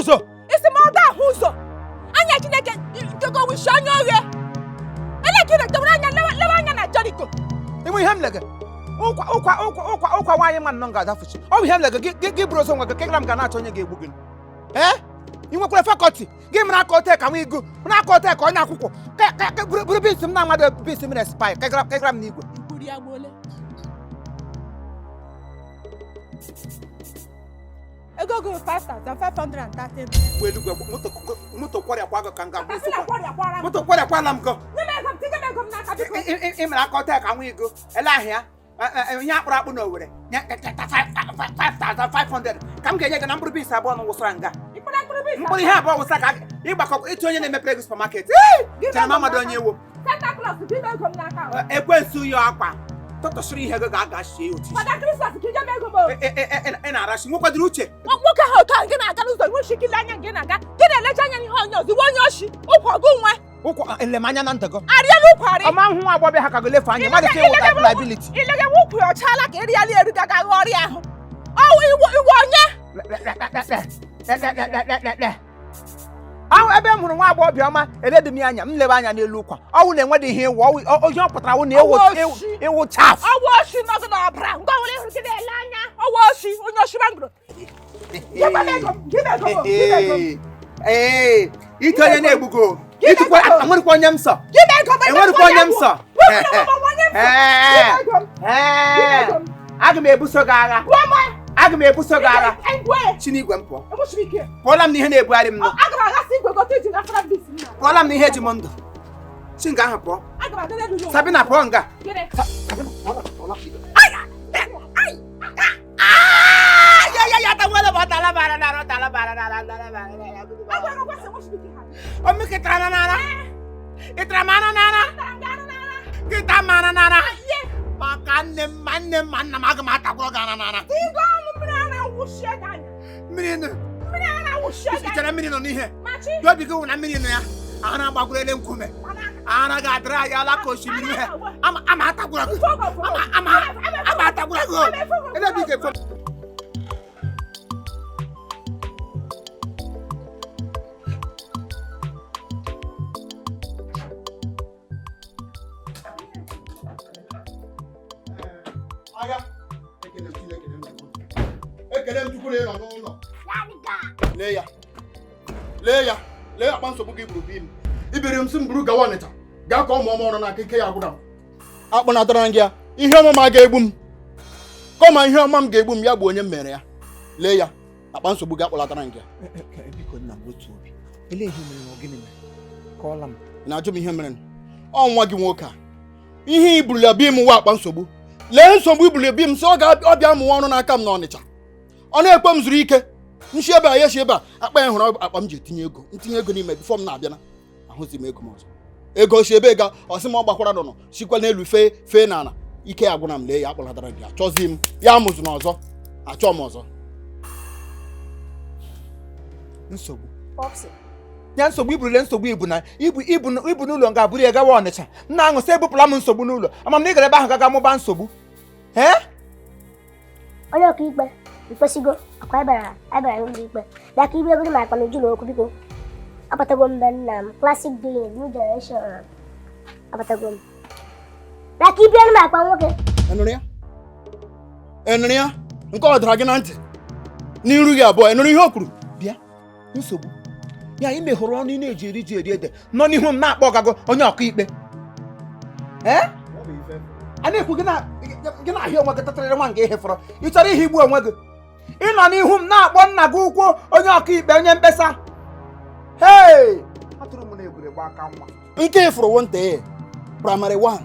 Ụzọ isi m ọ da ahụ ụzọ anya Chineke nkegowishi anya oghe ele ka ị na-etewere anya lewe anya na Jeriko. Ịnwe ihe m lege ụkwa ụkwa ụkwa ụkwa ụkwa nwaanyị ma nnọọ ga-adafuchi ọ bụ ihe m lege gị gị bụrụ ọzọ nwa gị kegara m ga na-achọ onye ga-egbu gị. Ee, ị nwekwara faculty gị mara aka ote ka nwa igu mara aka ote ka onye akwụkwọ ka bụrụ beans m na amadụ beans m na-expire kegara m n'igwe. Ego gị 5530. Eluigwe moto kwọrịakwa gị ka m ga-abụ moto kwọrịakwala m gị. Ị mere aka ote ka nwa igu ele ahịa ihe akpụrụ akpụ na Owere 5500 ka m ga-enye gị na mkpụrụ beans abụọ na wụsara nga mkpụrụ ihe abụọ wụsara ka ịgbakọ ịtụ onye na-emepere gị supermarket chere m amadụ onye ewo ekwensu ya akwa tụtụsịrị ihe gị ga-aga sie otu ị na-arasị nwekwadịrị uche nwoke ahụ otu ahụ gị na-aga n'ụzọ nwe shikili anya gị na-aga gị na-elecha anya n'ihe onye ọzọ iwe onye oshi ụkwa gị nwe ụkwa elemanya na ndụ gị arịala ụkwa arị ọma hụ nwa agbọghọbịa ha ka gị lefu anya mmadụ ka ịwụta liability ilegewe ụkwụ ya ọchala ka ịrịala eru gaga ghọrịa ahụ ọwụ iwe onye ahụ ebe m hụrụ nwa agbọghọbịa ọma eledu m ya anya m lebe anya n'elu ụkwa ọwụ na-enwedị ihe ịwụ ihe ọ pụtara wụ na ịwụ chaf ọwụ oshi nọ gị n'ọbara ngwa were ịhụrụ gị na-ele anya ọwụ oshi onye oshi bangoro. Ee, ite onye na-egbugo itukwa enwerikwa onye m sọ enwerikwa onye m sọ. Aga m ebuso gị agha, aga m ebuso gị agha. Chinigwe m pụọ pụọla m n'ihe na-ebugharị m nọ pụọla m n'ihe ji m ndụ chi nga ahụ pụọ. Sabina pụọ nga. Kịta mara nara maka nne m ma nne m ma nna m aga m atakwụrụ gị ara nara mmiri nụ ichere mmiri nọ n'ihe obi gị wụ na mmiri nọ ya ara gbagburu ele nkume ara ga-adịrị anyị ala ka osimiri ihe ama atakwụrụ gị ama atakwụrụ gị ele ebe ị ga-efe. Ekele m Chukwu na ị nọ n'ụlọ. Lee ya lee ya lee akpa nsogbu gị buru bi m ibiri m si m buru gawa Ọnịcha gaa ka ọ mụọ m ọrụ n'aka ike ya gwụra m akpọnatara gị ya ihe ọma m ga-egbu m kọma ihe ọma m ga-egbu m ya bụ onye m mere ya. Lee ya akpa nsogbu gị akpọlatara gị ya. Na-ajụ m ihe mere ọ nwa gị nwoke a ihe iburu ya bi m nwa akpa nsogbu. Lee nsogbu iburu bi m sị ọ ga-abịa mụwa ọrụ n'aka m n'Ọnịcha ọ na-ekwe m zuru ike nshi ebe a ya shi ebe a akpa ya hụrụ akpa m ji etinye ego ntinye ego n'ime bifọ m na-abịa ahụzi m ego m ọzọ ego si ebe ga ọ sị m ọ gbakwara nọ sikwa n'elu fee fee n'ala ike ya gwụna m. Lee ya akpọlatara gị achọzi m ya amụzụ n'ọzọ achọ m ọzọ nsogbu ya nsogbu iburule nsogbu ibu na ibu ibu ibu n'ụlọ nga buru ya gawa Ọnịcha m na-aṅụ sị ebupụla m nsogbu n'ụlọ ama m na ị gara ebe ahụ gaga mụba nsogbu. Ee onye ọkaikpe mkpesigo akwa ịbara n'ụlọ ikpe bịa ka ibe ego m akpa n'uju na okwu biko abatago m be nna m classic doing new generation abatago m bịa ka ibe m akpa nwoke. Enụrụ ya nke ọ dara gị na ntị n'iru gị abụọ enụrụ ihe o kwuru bịa nsogbu ya ime hụrụ ọnụ ị na-eji eri ji eri ede nọ n'ihu m na-akpọ ọgago onye ọkaikpe. Ee a na-ekwu gị na-ahịa onwe gị tatarịrị nwa nga ihe fọrọ ị chọrọ ihe igbu onwe gị ị nọ n'ihu m na-akpọ nna gị ukwu onye ọkaikpe onye mkpesa. Hei atụrụ m na-egwuregwu aka nwa nke ịfụrụ nwata praịmarị 1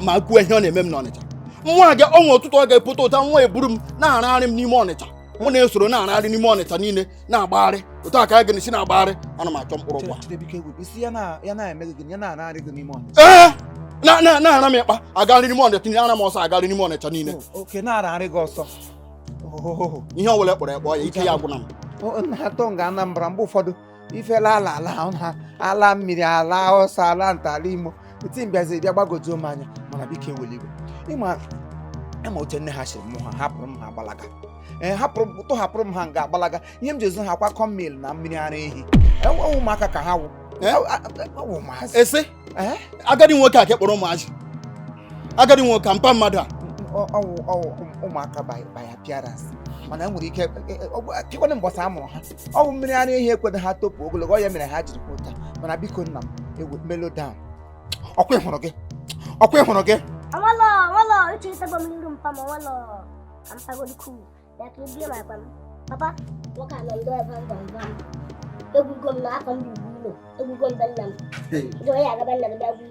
ma kwuo ihe ọ na-eme m n'Ọnịcha nwa gị ọnwa ụtụtụ ọ ga-epụta ụta nwa eburu m na-aragharị m n'ime Ọnịcha mụ na-esoro na-aragharị n'ime Ọnịcha niile na-agbagharị otu aka gị si na-agbagharị ana m achọ mkpụrụ ụkwa. Ee na-ara m ịkpa agagharị n'ime Ọnịcha niile ara m ọsọ agagharị n'ime Ọnịcha niile ihe ọ bụla ekpọrọ ekpọ ya ike ya agwụna m. Na-atọ nga Anambra mgbe ụfọdụ ifela ala ala ha ala mmiri ala ọsọ ala nta ala imo eti mbịazi bịa gbagojuo m anya mana biko eweli igwe ịma Ama oche nne ha siri mụ ha hapụrụ m ha agbalaga. Ee, hapụrụ tọhapụrụ m ha nga agbalaga. Ihe m ji ezu ha akwa kọmmil na mmiri ara ehi. Ewu ụmụaka ka ha wụ. Ụmụazị. Ese agadi nwoke a ka kpọrọ ụmụazị. Agadi nwoke mpa mmadụ a. Ọwụ ọwụ ụmụaka by appearance. Mana e nwere ike kekwana mbọsị a mụrụ ha. Ọwụ mmiri ara ehi ekwedo ha topu ogologo ọ ya mere ha jiri kwụta. Mana biko nna m ewe melo down. Ọkwa ịhụrụ gị. Ọkwa ịhụrụ gị. Awalo, awalo, uche isagbo m n'iru mpa m awalo. Ka m pagodi cool. Bịa ka ebie m akpa m. Papa, nwoke a nọ ndo ebe m gwam gwam. Egwugo m na afọ m bụ ugwu ụlọ. Egwugo m be nna m. Ndị onye agaba nna gị bịa gwu.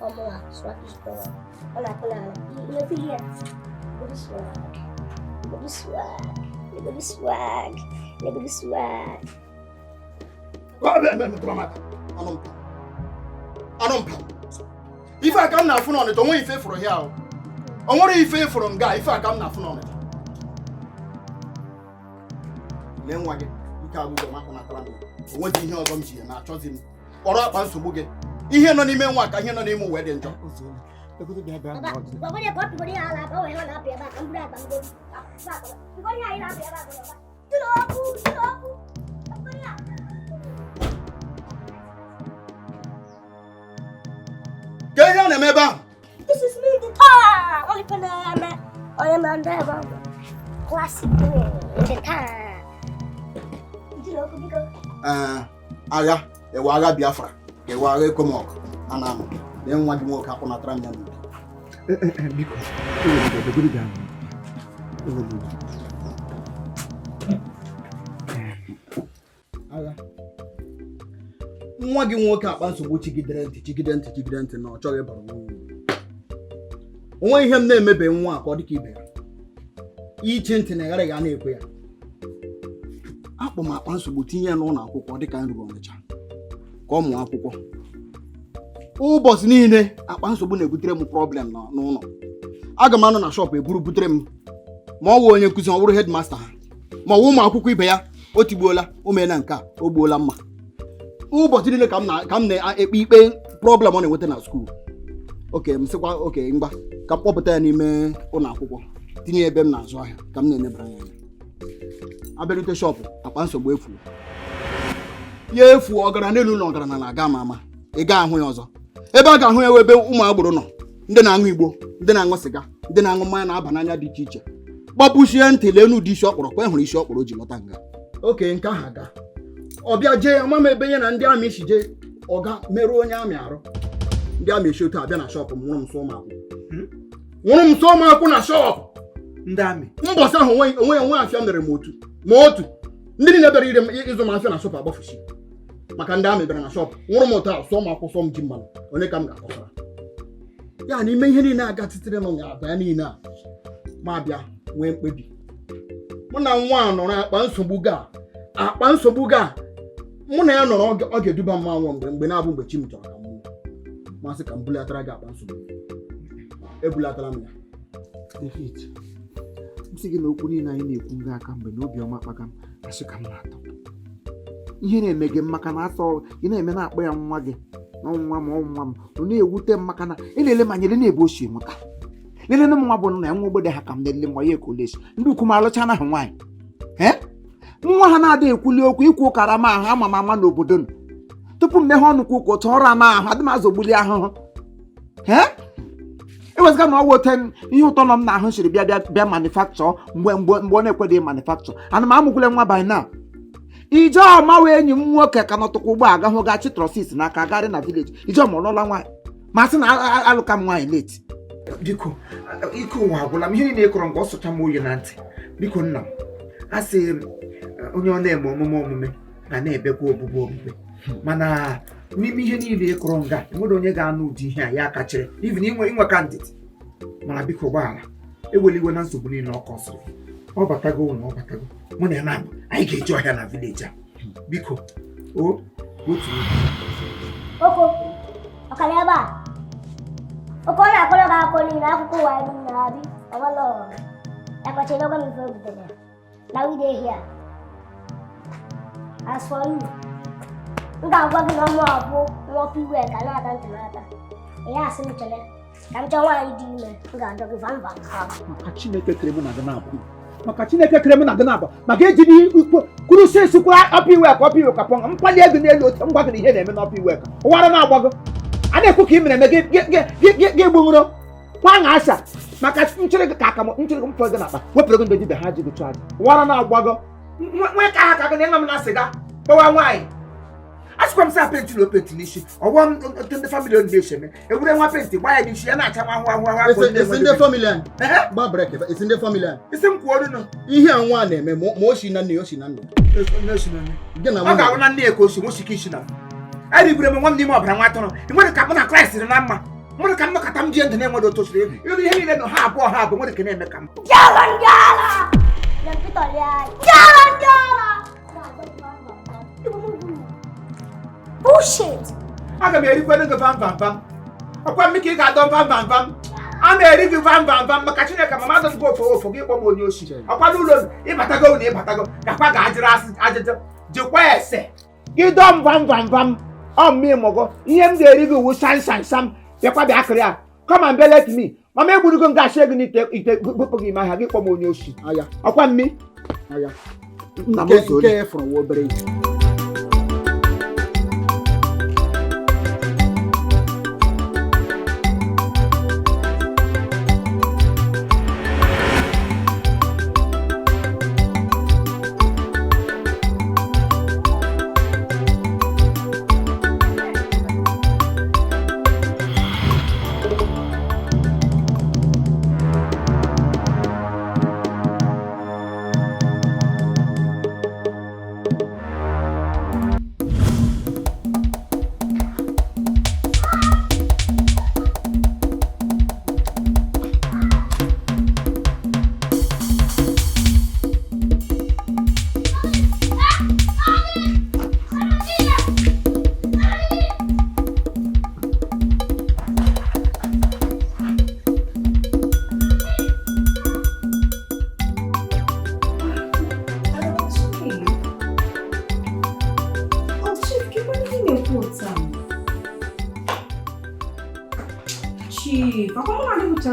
Ọmụwa, swag is power. Ọ na-akụ n'ala. Ihe ihe. Godu swag. Godu swag. Godu swag. Godu swag. Anụ mpa. Ife a ka m na-afụ n'Ọnịcha, o nweghị ife ịfụrụ ya ahụ. O nwere ife ịfụrụ nga, ife a ka m na-afụ n'Ọnịcha. Lee nwa gị, ike agwụgwọ m akpọnatara m. O nweghị ihe ọzọ m ji ya na-achọzi m. Kpọrọ akpa nsogbu gị. Ihe nọ n'ime nwa ka ihe nọ n'ime ụwa dị njọ. Ka ihe a na-eme ebe ahụ? This is me, the tar. Only for the I am on the classic the tar. Agha, ewe agha Biafra, ewe agha Ekomok, a na-amụ. Lee nwa gị nwoke akpọnatara m ya n'udo. Biko, agha. Nwa gị nwoke akpa nsogbu chigidere ntị chigide ntị chigide ntị na ọ chọghị ịbara nwa uru. O nweghị ihe m na-emebe nwa a ka ọ dị ka ibe ya. Iche ntị na ịghara ga na-ekwe ya. Akpọ m akpa nsogbu tinye ya n'ụlọ akwụkwọ dịka m ruru Ọnịcha ka ọ mụọ akwụkwọ. Ụbọchị niile akpa nsogbu na-ebutere m problem n'ụlọ. Aga m anọ na shọpụ eburu butere m ma ọ wụ onye nkụzi ọ bụrụ hedmasta ha ma ọ wụ ụmụ akwụkwọ ibe ya o tigbuola o meela nke a o gbuola mma. Ụbọchị niile ka m na-ekpe ikpe problem ọ na-enweta na skuul. Oke m sịkwa oke mgba ka m kpọpụta ya n'ime ụlọ akwụkwọ tinye ya ebe m na-azụ ahịa ka m na-enebara ya anya. Abịarute shọpụ akpa nsogbu efuo ya efuo ọgara n'elu na ọgara na aga ama ama ị ga ahụ ya ọzọ. Ebe a ga-ahụ ya ebe ụmụ agboro nọ ndị na-aṅụ igbo ndị na-aṅụ sịga ndị na-aṅụ mmanya na-aba n'anya dị iche iche. Gbapụchie ntị lee n'ụdị isi ọkpọrọ kwa hụrụ isi ọkpọrọ o ji lọta nga. Oke nke ahụ aga ọ bịa jee ama m ebe ya na ndị amị si jee ọga merụọ onye amị arụ. Ndị amị esi otu abịa na shọpụ m nwụrụ m sụọ m akwụ. Nwụrụ m sụọ m akwụ na shọpụ. Ndị amị. Mbọsị ahụ onwe onwe afịa mere m otu ma otu ndị niile bịara ire m ịzụ m afịa na shọpụ agbafusi maka ndị amị bịara na shọpụ nwụrụ m otu ahụ sụọ m akwụ sụọ m ji mmanụ onye ka m ga-akọsara ya n'ime ihe niile aga titere m ga-aba ya niile a ma bịa nwee mkpebi. Mụ na nwa a nọrọ akpa nsogbu ga akpa nsogbu ga mụ na ya nọrọ ọ ga-eduba m anwụ mgbe mgbe na-abụ mgbe chi m chọrọ ka m nwụọ. Masị ka m bulatara gị akpa nsogbu. Ebulatara m ya. David, m sị gị na okwu niile anyị na-ekwu nga aka mgbe na obiọma akpaga m asị ka m na-atọ. Ihe na-eme gị maka na asọ ị na-eme na-akpọ ya nwa gị na ọnwa m ọnwa m ọ na-ewute m maka na ị na-ele m anya ele na-ebu ochie maka lele m nwa bụ nna ya nwa ogbede ha ka m na-ele nwa ya ekoleshi ndị ukwu m alụcha na ahụ nwaanyị nwa ha na-adịghị ekwuli okwu ikwu ụkara m ahụ ama m ama n'obodo m tupu m meghe ọnụ kwa ụka otu ọrụ ama ahụ adị m azọgbuli ahụhụ ewezụga na ọ wụ ote ihe ụtọ nọ m n'ahụ siri bịa bịa bịa manufacture mgbe mgbe mgbe ọ na-ekweghị manufacture ana m amụkwule nwa by now. Ijeọma wee enyi m nwoke ka nọtụkwa ụgbọ aga hụ gachi trọsis n'aka garị na vileji Ijeọma ọlụọla nwaanyị ma sị na alụka m nwaanyị leti. Biko ike ụwa agwụla m ihe niile ịkọrọ nke ọ sụcha m oyi na ntị. Biko nna m a sị onye ọ na-eme omume omume ga na-ebekwa ogbugbu ogbugbe mana n'ime ihe niile ịkọrọ nga enwere onye ga-anụ ụdị ihe a ya kachiri even inwe ka ndidi mana biko gbaghara ewela iwe na nsogbu niile ọ kọsịrị ọ batago na ọ batago mụ na ya na-abụ anyị ga-eji ọhịa na vileji a biko o otu Oko, ọkara ebe a. Oko ọ na-akọrọ gị akụkọ niile akụkọ ụwa niile abi ọwalọ ya kpachara ọgwa m ife o butere na we dey here. As for you, m ga-agwa gị na ọmụ abụ nwa iwe ka na-ata ntị n'ata. Ị ya asị m chere Ka m chọọ nwaanyị dị ime, m ga-adọ gị vam vam vam. Maka Chineke kere mụ na gị na-abụ, maka Chineke kere mụ na gị na-abụ, maka ejiri kwuru si esikwara ọpụ iwe ka ọpụ iwe ka pụọ mkpali ego n'elu otu ngwa gị na ihe na-eme n'ọpụ iwe ka ụwara na-agbago a na-ekwu ka ị mere eme gị gbuṅụrụ kwa aṅa asa maka nchịrị gị ka aka m nchịrị gị mfọ gị n'akpa wepụrụ gị ndị dibịa ha ji gị chụọ aja ụwara na-agbago nwee ka ha ka gị na ịṅa m na sịga kpọwa nwaanyị asịkwa m sị penti na openti n'isi ọgwọ m ndị famili ọ na-esi eme ewure nwa penti gbaa ya n'isi ya na-acha nwa ahụ ahụ ahụ. Esi ndị famili anyị gba brek, esi ndị famili anyị isi m kwuo ọnụ ihe a nwa na-eme ma o si na nne ya o si na nna ọ ga-awụ na nne ya ka o si nwosike isi na eribere m nwa m n'ime ọbara nwa atụrụ nwere ka mụ na Kraịst dị na mma nwere ka m nọkọta m ji ndụ na-enwere otu osiri elu ịrụ ihe niile nọ ha abụọ ha abụọ nwere ka na-eme ka m Bullshit! Aga m erikwere gị vam vam vam ọkwa mmiri ka ị ga-adọ vam vam vam a na-eri gị vam vam vam maka Chineke ma mmadụ gị ofo ofo gị kpọ m onye oshi ọkwa n'ụlọ ịbatago na ịbatago gakwa ga-ajụrụ ajụjụ jikwa ese gị dọọ m vam vam vam ọ mmịmụgo ihe m ga-eri gị wu sam sam sam bịakwa bịa akịrị a come and let me mama egburugo m gachi ego n'ite ite bụpụ gị ime ahịa gị kpọ m onye oshi ọkwa mmi nna m nke fụrụ obere ihe.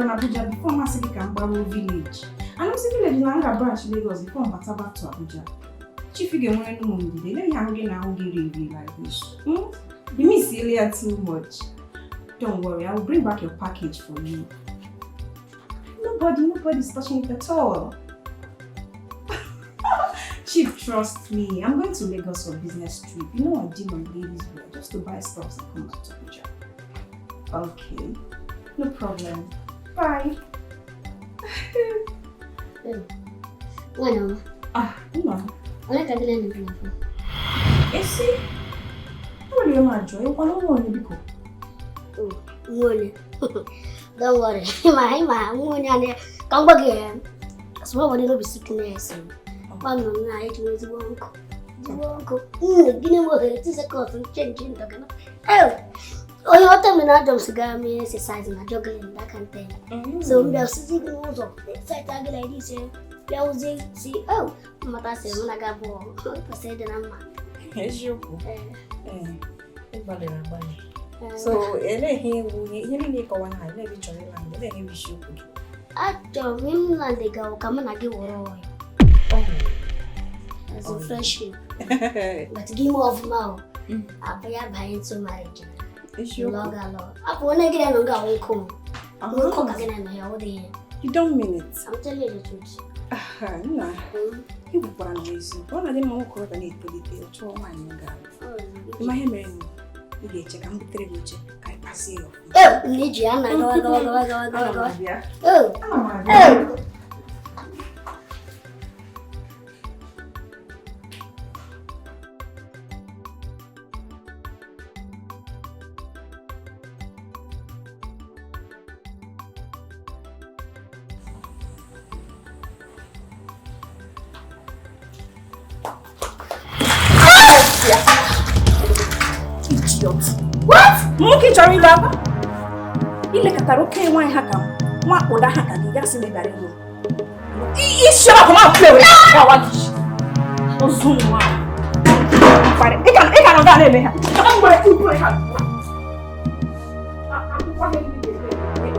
Abuja before masị gị ka m gbaruo village. Anụsị village na nga branch Lagos before m bata back to Abuja. Chief ga-enwere nụ m ndidi, ele ihe ahụ gị na ahụ gị riri like this. You miss Ilya too much. Don't worry, I will bring back your package for you. Nobody's touching it at all. Chief, trust me, I'm going to Lagos for business trip. You know I deal on ladies wear just to buy stuff and come back to Abuja. Okay, no problem. Bye. Bueno. Ah, no. Onye ka gị na-enye gị? Esi. Ọ nwere m ajọ, ịkwa na nwa onye biko. Nwa onye. Don't worry. Ma nwa onye anya ka m gwa gị ya. Small body no be sickness. Gwa m na eji m ezigbo nkụ. Ezigbo nkụ. Gịnị nwe ohere 2 seconds change ndụ gị. Onye ọta m na-ajọ m sịgara m exercise na jogging that kind of thing. So m bịa sizi gị n'ụzọ site agị like this bịa wụzie si oh mmata sị mụ na gị abụọ kwesịrị ịdị na mma. Eziokwu. Ị gbalịrị agbalị. So elee ihe ewu ihe niile ịkọwa na elee ebe ị chọrọ ịla ndị elee ihe bụ isiokwu gị? Achọrọ m ịmụlandị ga ka mụ na gị wụrụ ọyị. As a friendship. But gị mee ọfụma o. Abụ ya banye into marriage. You don't mean it. I'm telling you the truth. Nna, ị gwukwara na eziokwu. Ọ na-adị mma nwokorobịa na-etolite ọ chọọ nwaanyị ọ ga-alụ. Ịma ihe mere na ị ga-eche ka m butere gị oche ka anyị kpazie ya ọfụma. Nne ji ya na gawa gawa gawa gawa gawa gawa. Ana m abịa. Nwoke chọrọ ịlụ akwa ilekọtara oke nwaanyị ha ka nwa ụda ha ka gị gasị megara ịlụ isi ọkụ ma pụrụ gawa gị ozu nwa ị ka nọ gaa na-eme ha mgbere ha akwụkwọ ha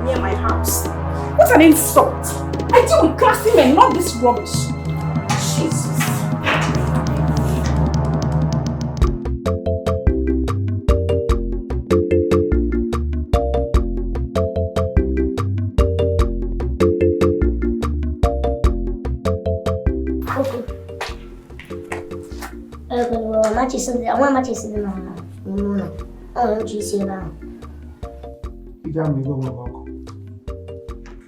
nye m house. What an insult. I deal with classy men, not this rubbish. Jesus. Okwu. Nwa machisi dị n'ime ụlọ. Ọ nwere uche isi ebe ahụ. Iji ama ego onwe gị ọkụ.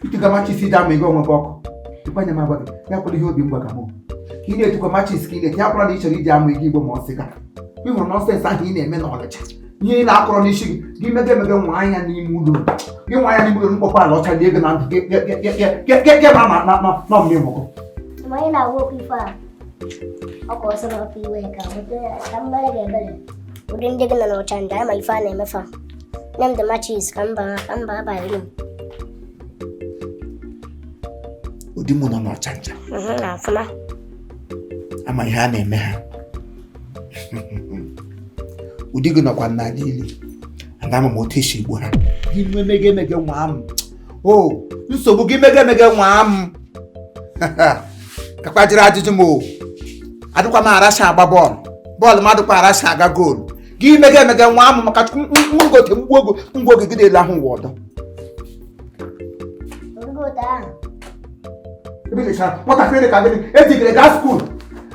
Itiga machis iji ama ego onwe gị ọkụ. Ịkwanye m agwa gị, ya kwụrụ ihe obi m gwaga m. Ka ị na-etukwa machis ka ị na-eti, ya kwụrụ na ị chọrọ iji ama ego igbo ma ọ sịga. Ị hụrụ nọnsens ahụ ị na-eme n'Ọnịcha. Ihe ị na-akọrọ n'isi gị, gị mege emege nwa anya n'ime ụlọ. Gị nwa anya n'ime ụlọ mkpọkọ ala ọcha lie ego na ndụ gị gị mara na na mmiri mụkọ. Ma onye na-agwa okwu ife a, ọ kwa ọsọ n'ọkụ iwe ka ka m mere gị ebere. Ụdị ndị gị nọ n'Ọchanja, anyị ma ife a na-emefa. Nye m the matches ka m baa by room. Ụdị mụ nọ n'Ọchanja. Na ọfụma. Ama ihe a na-eme ha. Ụdị gị nọkwa n'ala ili. Ana ama m otu esi egbu ha. Gị nwe mege emege nwa m. O, nsogbu gị mege emege nwa m. Kakwa jiri ajụjụ m o. Adịkwa m aracha agba bọọlụ. Bọọlụ m adịkwa aracha aga goolu. Gị mege emege nwa m maka Chukwu ngote mgbu ogo mgbu oge gị na-ele ahụ ụwa ọdọ. Orugo otu ahụ. Ebe lechara nwatakịrị dị ka gịnị etigere gaa skuul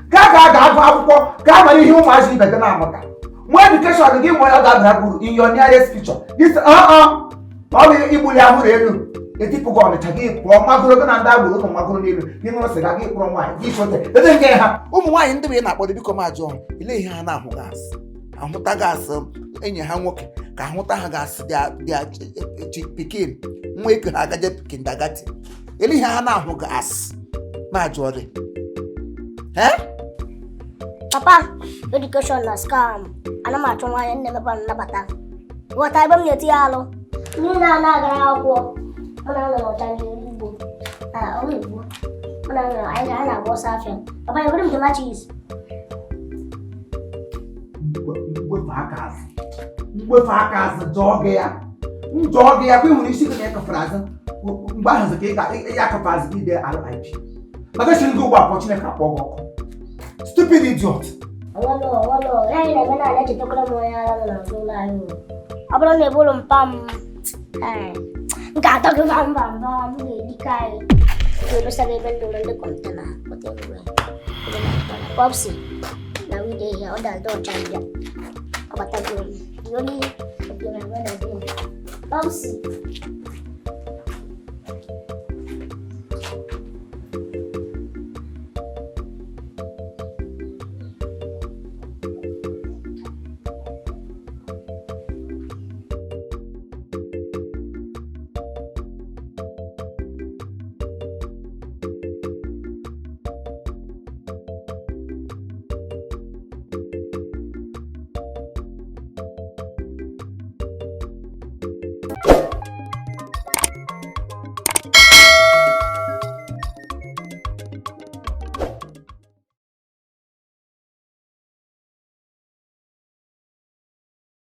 gaa gaa gaa gụọ akwụkwọ gaa mara ihe ụmụazị ibe gị na-amụta nwa edukeshọn gị nwere ọ ga-abara uru in your nearest future. This ọ bụ igbuli ahụrụ elu etipụ gị Ọnịcha gị pụọ magoro gị na ndị agboro ụmụ magoro n'elu gị ṅụrụ sịga gị kpụrụ nwaanyị gị chote ede nke ha ụmụ nwaanyị ndị bụ ị na-akpọdo biko m ajụọ ha ile ihe ha na-ahụ gasị ahụta gasị enyi ha nwoke ka ahụta ha gasị dị pikin nwa eke ha agaje kindagati ele ihe ha na-ahụ gasị ma jụọ gị. Papa, education na scam. Ana m achọ nwaanyị nne mepa nnabata. Ghọta ebe m na-etinye alụ. Ndị na-ana agara akwụkwọ. Mụ na nọ n'Ọchanja Igbo. Ọrụ Igbo. Mụ na nọ anyị ga na-agba ọsọ afịa. Papa, ebere m the matches. Mgbefe aka azụ. Mgbefe aka azụ jọọ gị ya. Njọọ gị ya kwa ịhụrụ isi gị na ịkọfere azụ. Mgbe ahụ ka ị ga-akọfe azụ gị dee RIP. Maka chiri gị ugbu a pụọ Chineke akpọ gị ọkụ. Stupid idiot. Ọnwalọ, ya anyị na-eme na echetakwara m onye ara nọ n'azụ ụlọ anyị. Ọ bụrụ na eburu mpa m, m ga-atọ gị bam bam bam, m ga-erikọ anyị. M ga-edosa gị ebe ndị ụlọ ndị kọntena pụta ebube. Popsi, na wide ya, ọ da-adọ Ọchanja. Ọ batago m. The only okay, my brother dey. Popsi.